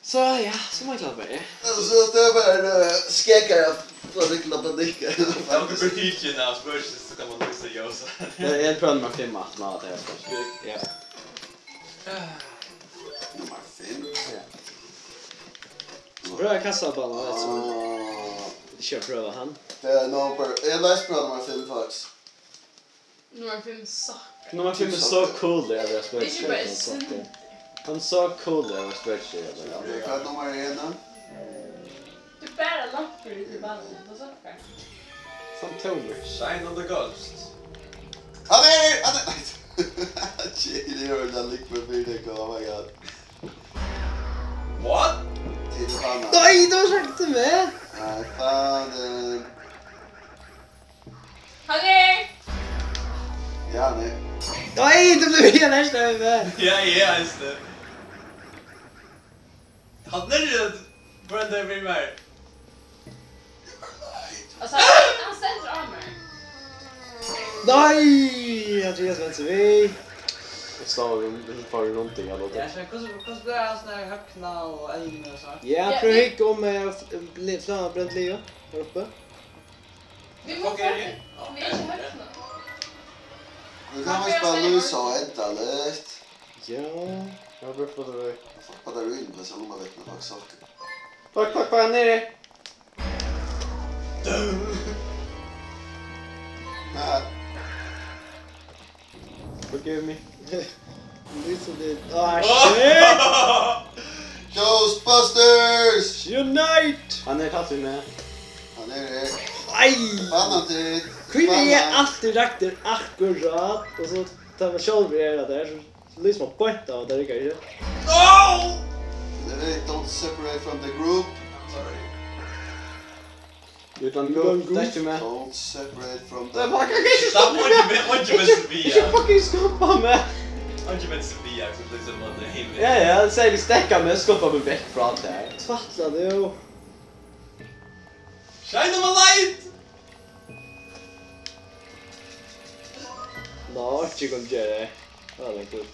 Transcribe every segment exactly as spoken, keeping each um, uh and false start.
So, ja, so má eg klára meg. So, tað er bara, eh, skeggar at fáa tykkum at panikka. Ja, men tú blir tikin av spøkilsi, so kann man lýsa ljós. Tað er ein prøva nummar fimm aftan á, tað er spøkilsi. Ja. Nummar fimm. Ja. Prøva kassaballan, veit du. Ah. Ikki at prøva hann. Tað er nummar, eg lesi prøva nummar fimm, faktiskt. Nummar fimm sukkar. Nummar fimm er so cool, eg vil spøkilsi. Ikki bara er synd. Hann er so cool, eg vil spøkilsi, eg vil. Ja, men hvat nummar er hetta? Tú bara lampur í ballinum, tað sukkar. Sum tómur. Shine on the ghost. Hann er, hann er, shit, eg eri øgiliga líkligur fyri tykkum, oh my god. What? Tit eru fanin. Nei, tú var sagt til meg. Nei, fanin. Hann er. Ja, hann er. Nei, tú bleiv við at nersta meg. Ja, eg er eisini. Hann er, brendaði fyri mær. Altso, hann, hann stendur á mær. Nei, Andreas vendir seg við. Og so fara vit rundt í, ja, Ja, so hvussu, hvussu blívur hann sånn her høgna og elvni og so? Ja, ja, prøv at hygga um, eh, f-, bli-, flagan brent liga her uppi. Vit mugu fara, vit eru ikki høgna. Vit kunnu víst bara lýsa og enda litt. Ja, eg havi brúk fyri tær. Fuck, batteríini blíva so lummaviknað, fuck, sokkar. Fuck, fuck, fuck, hann er niðri. Ja. Forgive me. Listen to, ah, shit! Ghostbusters! Unite! Hann er tætt við meg. Hann er her. Nei! Fann hann tit? Hví er eg altíð raktur akkurát? Og so tá man sjálvur er har, so lýsir man beint av, at tað riggar ikki. No! They don't separate from the group. I'm sorry. You don't go, don't go. Don't separate from the... Nei, fuck, eg kann ikki stoppa meg. Ikki fucking stoppa meg. Ikki fucking stoppa meg. Ja, ja, so eg stekki meg, stoppi meg vekk frá tær. Tvætla, tú. Shine my light! Ná, ikki kom gera. Tað var langt út.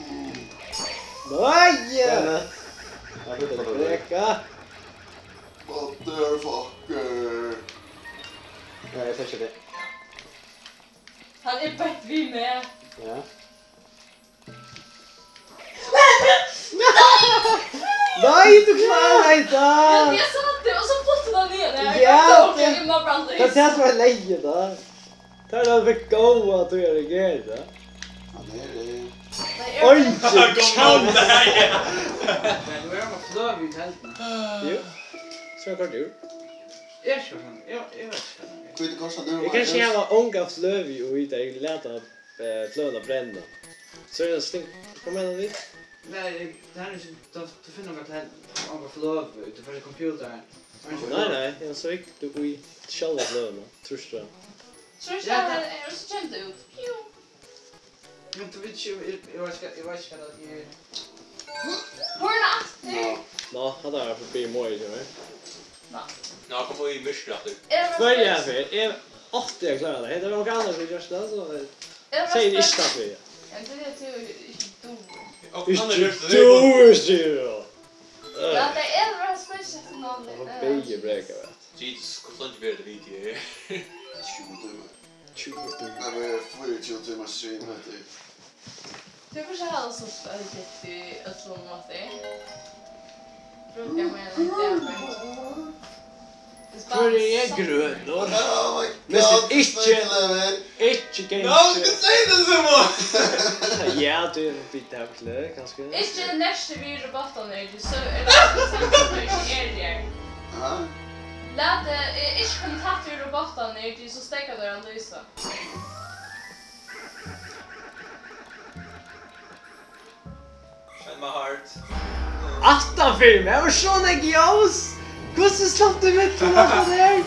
Nei! Nei, nei. Eg fekk tað. Breka. Motherfucker. Ja, eg fekk tað. Hann er beint við meg. Ja. Nei, tú klárar tað! Ja, eg sá tað, og so flutti hann niður. Ja, ok, tað, eg má bara lýsa. Tað er tað sum er legið, tá. Tað er tað góða, at tú reagerar, tá. Ja, tað er tað. Nei, eg... Oj, góðan dagin. Men tú er bara fløg í telduna. Jú. So hvat tú? Eg skilji ikki, eg, eg veit ikki. Hvíti korsarnir. Eg kann ikki hava onga fløgu í, tað er lata eh, fløguna brenna. So er tað sting-, hvat meinar tú? Nei, tað er ikki, tú, tú finnur nakað til, nakað fløgu, tú fert í computaren. Nei, nei, eg sá ikki tú í sjálva fløguna, trýst á. Trýst á, ja, tað, og so kemur tað út. Jú. Men tú veit ikki, eg, eg veit ikki, eg veit ikki hvat tað er. Hurðin aftur. Ná. Ná, hatta er forbi Moe, ikki vel? Ná. Ná, kom í myrkur aftur. Eg var... Hvørja ferð? Eg átti at klára tað. Hetta var nakað annað, sum gjørdi tað, so... Eg var... Segði ikki takk fyri. Ja, tað er tú ikki dugir. Ikki dugir, sigur tú. Ja, tað er bara spesielt navn. Og begge brekar, veit. Jesus, hvussu leingi verður tað video her? Tjúgu tímar. Tjúgu tímar. Tað verður fýraogtjúgu tímar stream, veit tú. Tú kanst hava so spælt í øllum máti. Brúka meira enn tað, men hvør er grønur? Oh my god, ikki, ikki game. Ná, tú segði tað, Simon! Ja, tú er ein bit av klø, kanska. Ikki nerti við robottarnar, so er tað sum sagt, ikki er her. Ha? Lat, eh, ikki koma tætt við robottarnar, so steðga teir at lýsa. Shine my heart. Aftan fyri meg, tað var so nógv ljós. Hvussu slapp tú millum alt tað har?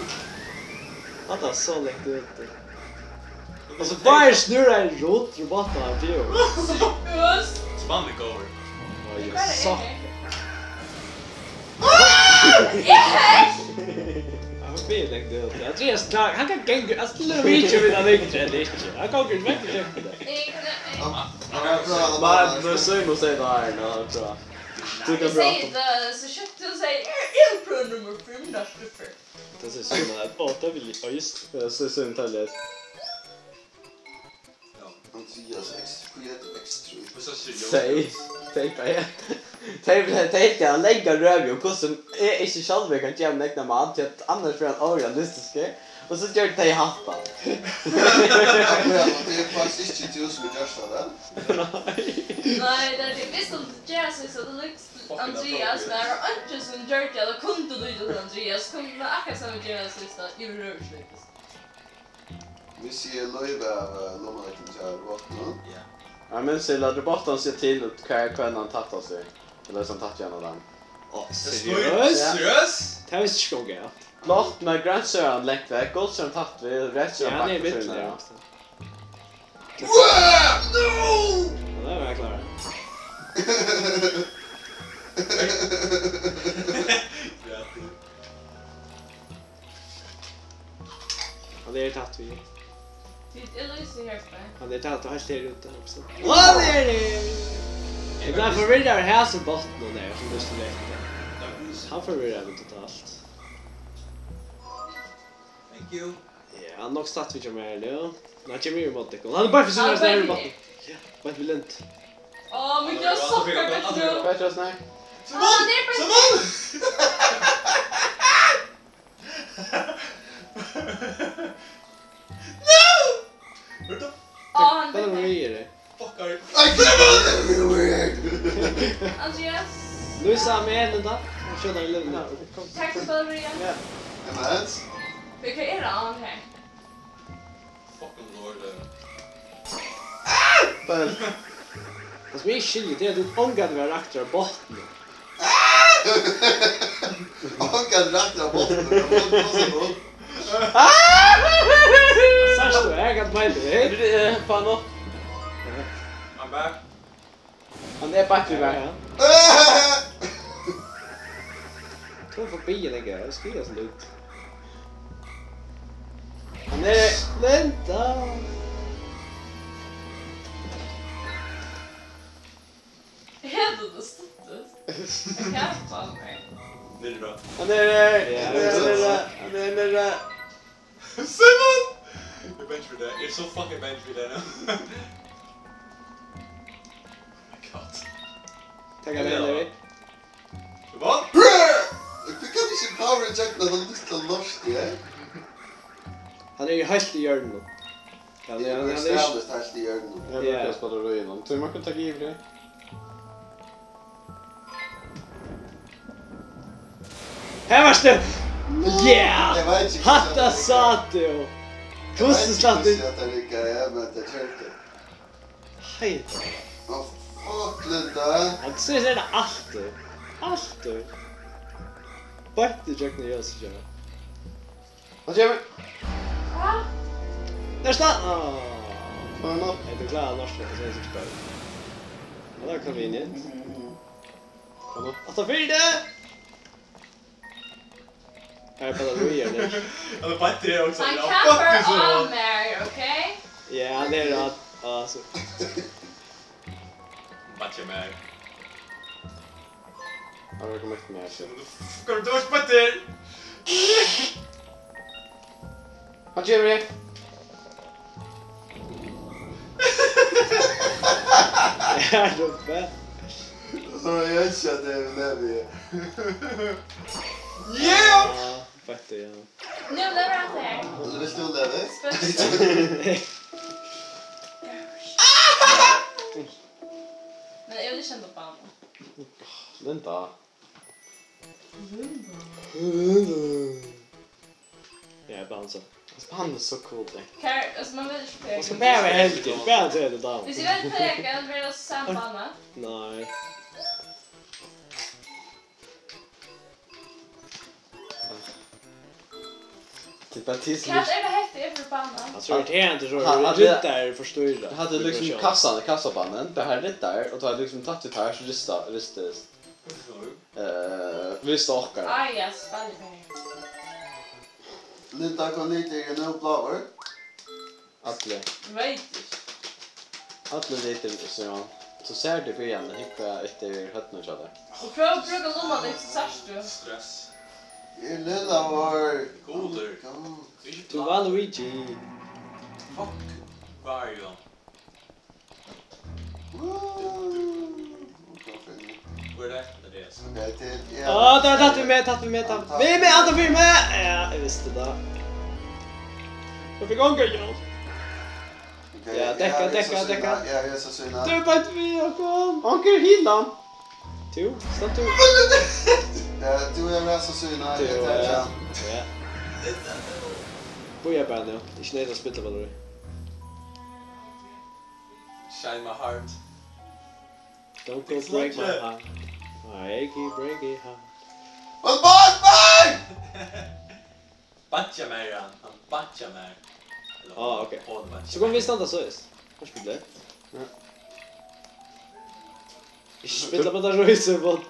Hatta var so langt úti. Og so bara snurra ein runt, robottarnir, tað er jú. Sirkus. Spannandi góður. Oj, eg sá. Hann var bileggdur. Andreas, hann kann ganga, altso, til og við ikki við hann ikki, ella ikki. Hann gongur ikki vekk, ikki. Eg kann, eg... Nei, men Simon segði tað her, ná, eg trúgvi. Tú kann prata. Eg sigi tað, so skjótt tú Tey er innbrot nummar fimm, Nasdriffer. Tað sær sum at, ó, tað vil eg eisini. Ja, so sum tað lesa. Ja. Andreas X, hví er tað X trý? Tey, tey, tey, tey, tey, tey hava langa røðu um hvussu eg ikki sjálvur kann gera mín egna mann, tí at annars verður hann órealistiskur. Og so gjørdu tey hatta. Ja, men tað er faktiskt ikki tú sum hevur gjørt tað, vel? Nei. Nei, tað er tað. Viss tú gera so, so tú líkist Andreas, men har var einki sum gjørdi at tað kundi líkjast Andreas, kundi man akkurát sama gera so, so yvirhøvur ikki líkjast. Viss eg loyvi av, eh, lommalæknum hjá robotnum? Ja. Ja, men so lat robotnan siga til, hvar, hvar hann tættar seg. Ella hvis hann tættar hann av hann. Á, seriøst? Ja. Seriøst? Tað visti eg ikki kom galt. Blátt, men grønt, so er hann langt vekk. Gult, so er hann tætt við. Reytt, so er hann bak við sínum, ja. Wow! No! Ja, tað var eg klár. Ja, tú. Hann er tætt við. Vit eru lýsir her, Frei. Hann er tætt og heilt her úti, hugsa. Hann er her! Eg bleiv forvirraður av hasum botninum her, sum tú skuldi eftir. Hann forvirraði meg totalt. Thank you. Ja, hann er nokk statt við hjá mær nú. Nú kemur eg ímóti tykkum. Hann er bara fyri seg, hann er bara fyri. Ja, beint við Lind. Á, men eg sakni teg, Petru. Petru, nei. Á, tað er bara Simon! No! What the Á, hann Tað er er bara Marie, er tað? Fuck are you? I feel everywhere! Andreas. Louisa, meg, Linda. Skjóta í Linda. Takk fyri ballerina. Ja. Emma Hans? Vit, hvat er tað á hann her? Fucking lord, eh. Bell. Tað sum eg ikki skilji, tað er, at tú ongantíð verður raktur av botni. Ongantíð raktur av botni, hvat tosar tú um? Sært tú, eg kann meina tað, hey? Eh, faen nå. I'm back. Hann er bakkur í veg. Ja, ja. Tú er forbi, Linda. Skriv tað út. Hann er Linda. Hevur tú tað stuttligt? Eg havi meg. Niðri frá. Hann er her. Ja, hann er niðri. Hann er niðri. Simon! Eg eri bangin fyri tær. Eg eri so fucking bangin fyri tær nú. Oh my god. Takk, hann er niðri. Hvat? Hví kann ikki Power Jack lata lítla lort í her? Hann er jú heilt í hjørninum. Hann er, hann er, hann er bókstavliga heilt í hjørninum. Ja, tað er bókstavliga í hjørninum. Tí man kann taka yvir her. Her var støð! Yeah! Eg veit ikki, hvussu hatta riggar. Hatta sá tú! Eg veit ikki, hvussu hatta riggar, ja, men tað gjørdi. Hei. Á, fuck, Linda. Hann sigur tað altíð. Altíð. Beint í gjøgnum ljósið, Jimmy. Hann kemur. Hvat? Der er stað! Á. Fair enough. Eg er glad, Lars, at eg ikki spør. Ja, der kom vi inn igjen. Kom nå. At ta fyri det! Her er bara Louis, er det? Ja, det er bare det også. Hann ja, kappar fuck, á so mær, ok? Ja, hann er at, altso. Batja mær. Hann er komið eftir meg, so. Motherfucker, du er spættur! Hann kemur her. Er tú fett? Ó, eg elski at tað er Levi. Yeah! Ja, fett, ja. Nú lever hann her. Vilt tú Levi? Spør. Men eg vil ikki enda upp á hann. Linda. Ja, eg bara hann so. Hann er so cool, tað. Kar-, altso, man velur ikki Pekan. Man skal bara vera heldig. Bara til det, da. Hvis jeg velger Pekan, blir det samme bane? Nei. Tað er bara tí sum... Hvat er tað hetta er fyri bana? Altso, irriterandi, so ha-, ha-, riddari forstyrra. Hetta er líkasum kassan, kassabanan, bara har riddari, og tá er líkasum tætt við tær, so rista, ristist. Eh, vit stokkar. Ai, ja, spælipengir. Linda, hvør litur er nú bláur? Allir. Veit ikki. Allir litir, so, so sær tú fyri hann, hygga eftir høvdinum hjá tær. Og prøv at brúka lumman, so sært tú. Stress. Eg er lilla vor. Gulur. Kom. Tú ert Waluigi. Fuck. Wario. Woo. Go for me. Hvor er det, Andreas? Ok, til, ja. Á, der, der, vi er med, der, vi er med, der. Vi er med, andre, vi er med! Ja, jeg visste det. Nå fikk onkel, ja. Ok, ja, dekka, ja, jeg er dekka, så dekka. Synd, ja, jeg er så synd, ja. Du er bare vi, og kom. Onkel, heal ham. Tú, stand tú. Ja, du er så synd, ja. Du, jeg tar ja. Ikke. Ja. Bøy, jeg bare nå. Ikke nødt til å spille, Valerie. Shine my heart. Don't go break my heart. Breaky, breaky heart. Well, boss, boy! Bantja mær, ja. Hann bantja mær. Eller ah, ok. Hon bantja. So kunnu vit standa so, veist. Ikki problem. Ja. Ikki spilla við tað røysi, but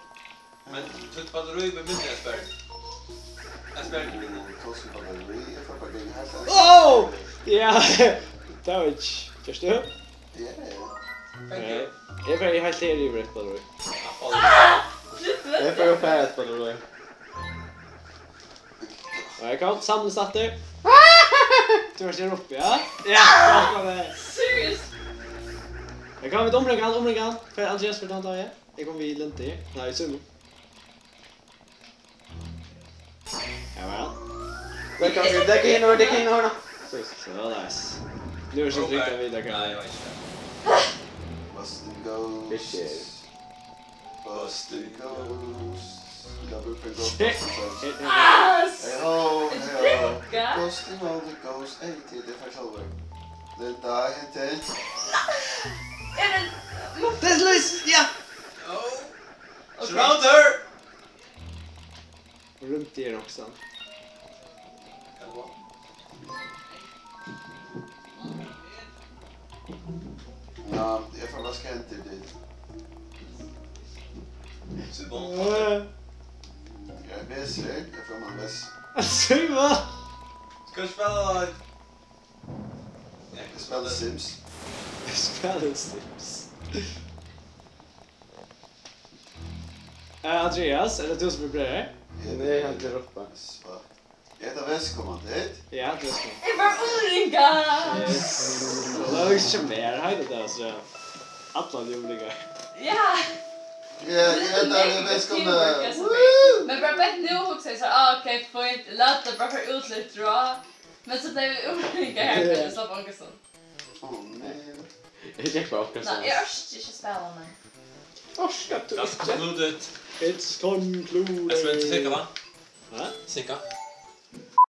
men tú ert bara røy við myndina, Esbjørn. Esbjørn. Tú ert bara røy, eg fari bara ganga heilt. Oh! Ja. Tað var ikki. Gerst tú? Ja, ja. Thank you. Eg fari heilt her yvir eitt batterí. Eg fari upp her eitt batterí. Nei, kom, samlist aftur. Tú ert her uppi, ja? Ja, akkurat. Seriøst? Eg kom við umringan, umringan. Hvar er Andreas, fyri tann dag, ja? Eg kom við Lundi. Nei, Simon. Ja, men. Dekka, dekka inn over, dekka inn over nå. So, so, nice. Nú er so trygt at vita hva. Nei, eg veit ikki. Busting Ghost. Busting Ghost. Double for Ghost. Shit. Hey, ho, hey, ho. Busting all the ghosts. Hey, til det for sjálvur. Den dagen til. Er det... Det er løs, ja. No. Okay. Surround her. Rúmdi er nokk samt. Ja, eg fari at vaska hendur, dude. C'est bon. Øh. Eg eri besur, eg fari at vaska. Simon! Skal vi spæla, like... Eg spæli Sims. Eg spæli Sims. Eh, Andreas, er tað tú sum vibrerar? Nei, hann er uppi. Svart. Er tað vælkomandi, hit? Ja, tað er vælkomandi. Eg var umringað! Yes. Tað er ikki meir, hei, tað er so. Allar eru umringaðar. Ja. Ja, ja, tað er vælkomandi. Teamwork, ja, so fínt. Men bara beint nú hugsaði eg so, ah, ok, fínt, lat tað bara fara út litt, bra. Men so bleiv eg umringað her, fyri eg slapp ongastaðni. Oh, man. Eg gekk bara okkurt. Nei, eg orki ikki at spæla, nei. Orkar tú ikki? Just concluded. It's concluded. Eg skal ikki sinka, va? Hæ? Sinka.